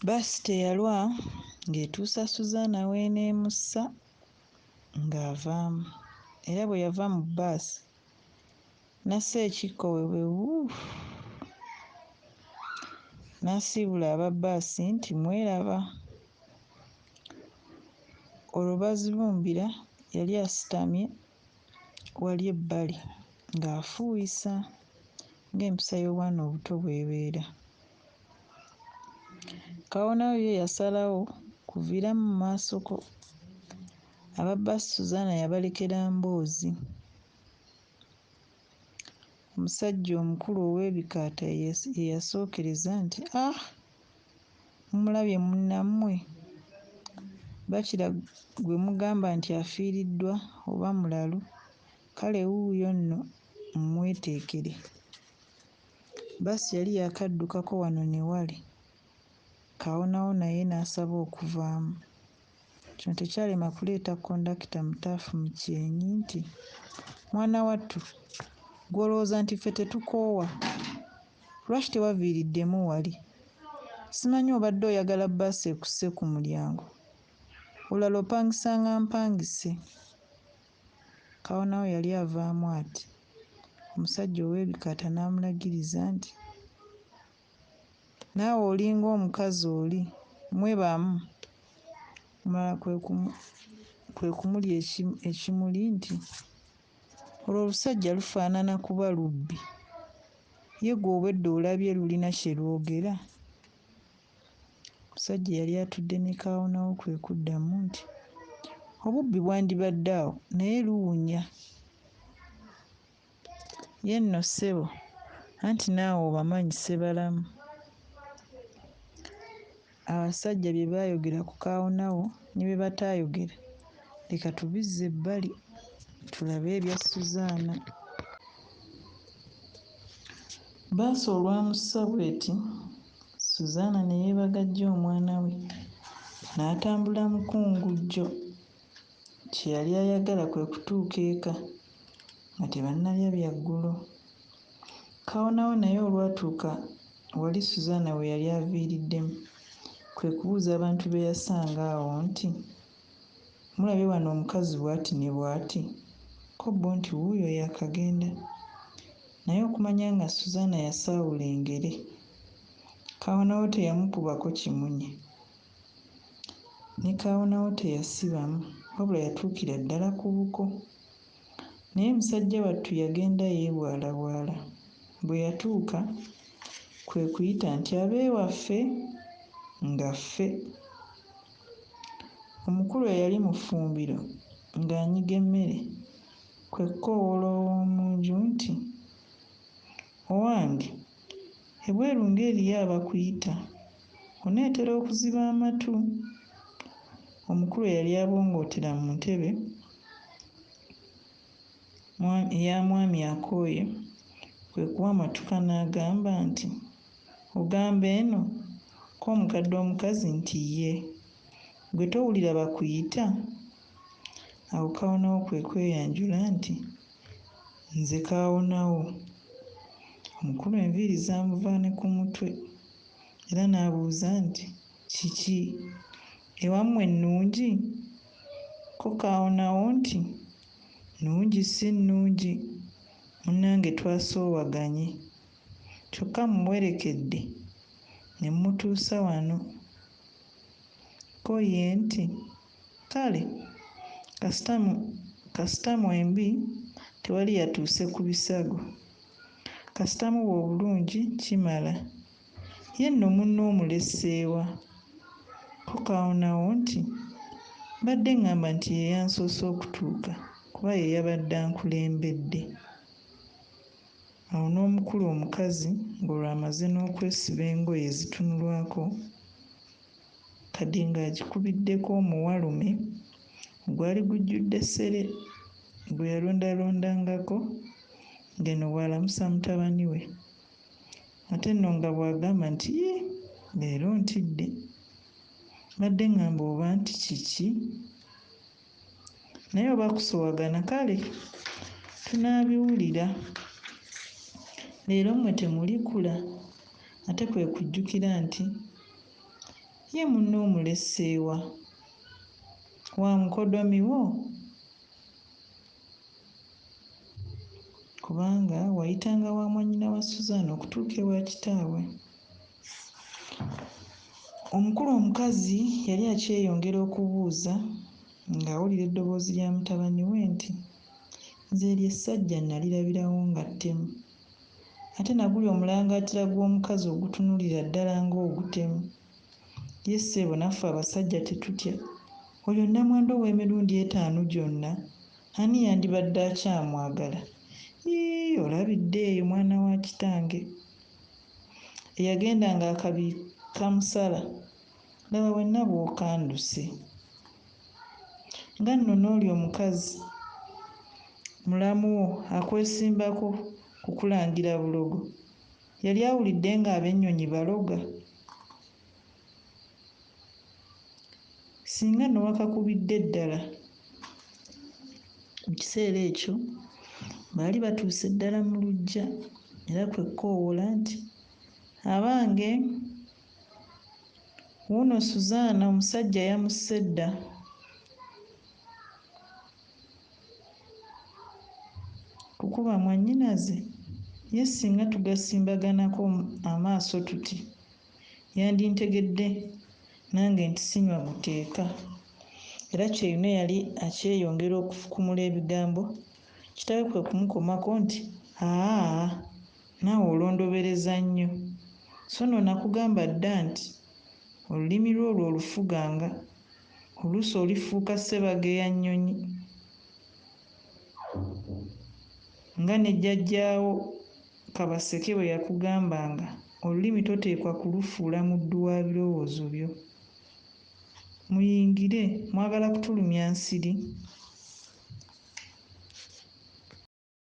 Bbaasi teyalwa ng'etuusa Suzana w'eneemussa ng'avaamu era bwe yava mu bbaasi n'assa ekikkowe bwe wuu n'asiibula aba bbaasi nti mweraba. Olwo Bazibumbira yali asitamye wali ebbali ng'afuuyisa ng'empisa y'obwana obuto bw'ebeera. Kaawonawo ye yasalawo kuviiramu mu maasoko. Aba bbaasi Suzana yabalekera mboozi. Omusajja omukulu ow'ebikaata ye yasookereza nti, "Ah, mumulabye munnammwe? Bakira gwe mugamba nti afiiriddwa oba mulalu, kale wuuyo nno mumweteekere." Bbaasi yali yaakaddukako wano ne wali, Kaawonawo naye n'asaba okuvaamu. Kino tekyalema kuleeta kondakita mutaafu mu kyenyi nti, "Mwana wattu ggwe olowooza nti ffe tetukoowa? Lwaki tewaviiriddemu wali? Simanyi obadde oyagala bbaasi ekusse ku mulyango. Olulala opangisanga mpangise." Kaawonawo yali avaamu ati, omusajja ow'ebikaata n'amulagiriza nti, "Naawe olinga omukazi oli, mmwe bamu." Omulala kwe kumulya ekimuli nti, "Olwo olusajja lufaanana kuba lubbi, ye ggwe obwedda olabye lulina kye lwogera?" Omusajja eyali atudde ne Kaawonawo kwe kuddamu nti, "Obubbi bwandibadde awo naye luwunya." Ye nno ssebo anti naawe obamanyi Ssebalamu. Abasajja bye baayogera ku Kaawonawo ne bye bataayogera leka tubizze ebbali tulabe ebya Suzana. Bbaasi olwamussa bw'eti, Suzana ne yeebagajja omwana we n'atambula mukungujjo. Kye yali ayagala kwe kutuuka eka nga tebannalya byaggulo. Kaawonawo naye olwatuuka wali Suzana we yali aviiriddemu, kwe kubuuza abantu be yasanga awo nti, "Mulabye wano omukazi bw'ati ne bw'ati?" Ko bo nti, "Wuuyo yaakagenda." Naye okumanya nga Suzana yasaawula engere, Kaawonawo teyamukubako kimunye. Ne Kaawonawo teyasibamu wabula yatuukira ddala ku buko. Naye musajja wattu yagenda yeebwalabwala. Bwe yatuuka, kwe kuyita nti, "Ab'ewaffe!" Nga ffe. Omukulu eyali mu ffumbiro ng'anyiga emmere kwe kukoowoola ow'omu nju nti, "Owange, ebweru ng'eriyo abakuyita, oneetera okuziba amatu?" Omukulu eyali abongootera mu ntebe ya mwami Akooye kwe kuwamatuka n'agamba nti, "Ogamba eno?" Ko omukadde omukazi nti, "Ye, ggwe towulira bakuyita?" Awo Kaawonawo kwe kweyanjula nti, "Nze Kaawonawo." Omukulu enviiri zaamuva ne ku mutwe era n'abuuza nti, "Kiki, ewammwe nnungi?" Ko Kaawonawo nti, "Nnungi si nnungi, munnange twasoowaganye, kyokka mmuwerekedde ne mmutuusa wano." Ko ye nti, "Kale kasita mwembi tewali yatuuse ku bisago, kasita muba obulungi kimala, ye nno munno omulese wa?" Ko Kaawonawo nti, "Mbadde ŋŋamba nti ye yansoose okutuuka kuba ye yabadde ankulembedde." Awo n'omukulu omukazi ng'olwo amaze n'okwesiba engoye ezitunulwako kadi ng'agikubiddeko omuwalume ogwali gujjudde ssere gwe yalondalondangako ng'eno bw'alamusa mutabani we. Ate nno nga bw'agamba nti, "Yii, leero ntidde, mbadde ŋŋamba oba nti kiki? Naye oba kusoowagana kale tunaabiwulira. Leero mmwe temulikula?" Ate kwe kujjukira nti Ye munno omulese wa? Wa mukodomi wo? Kubanga wayitanga wa mwannyina wa Suzana okutuuka ewa kitaabwe. Omukulu omukazi yali akyeyongera okubuuza ng'awulira eddoboozi lya mutabani we nti, Nze eryo essajja nnalirabirawo nga ttemu. Ate na guli omulangaatira gw'omukazi ogutunulira ddala ng'ogutemu. Ye ssebo naffe abasajja tetutya. Oyo nnamwandu ow'emirundi etaanu gyonna ani yandibadde akyamwagala? Yii olabidde eyo mwana wa kitange! Eyagenda ng'akabi kamusala, laba wenna bw'okanduse. Nga nno n'oli omukazi mulamu wo akwesimbako kukulangira bulogo, yali awulidde ng'abennyonyi baloga? Singa nno wakakubidde ddala. Mu kiseera ekyo baali batuuse ddala mu luggya era kwe kukoowoola nti, Abange, wuuno Suzana omusajja yamusse dda. Kukuba mwannyinaze? Ye singa tugasimbaganako amaaso tuti, yandintegedde nange nti sinywa guteeka. Era Kyeyune yali akyeyongera okufukumula ebigambo, kitaawe kwe kumukomako nti, Aa, naawe olondobereza nnyo. So nno nakugamba dda nti olulimi lwo olwo olufuganga, oluusi olifuuka Ssebageya nnyonyi. Nga ne jjajjaawo Kabaseke bwe yakugambanga, olulimi toteekwa kulufuula muddu wa birowoozo byo. Muyingire, mwagala kutulumya nsiri?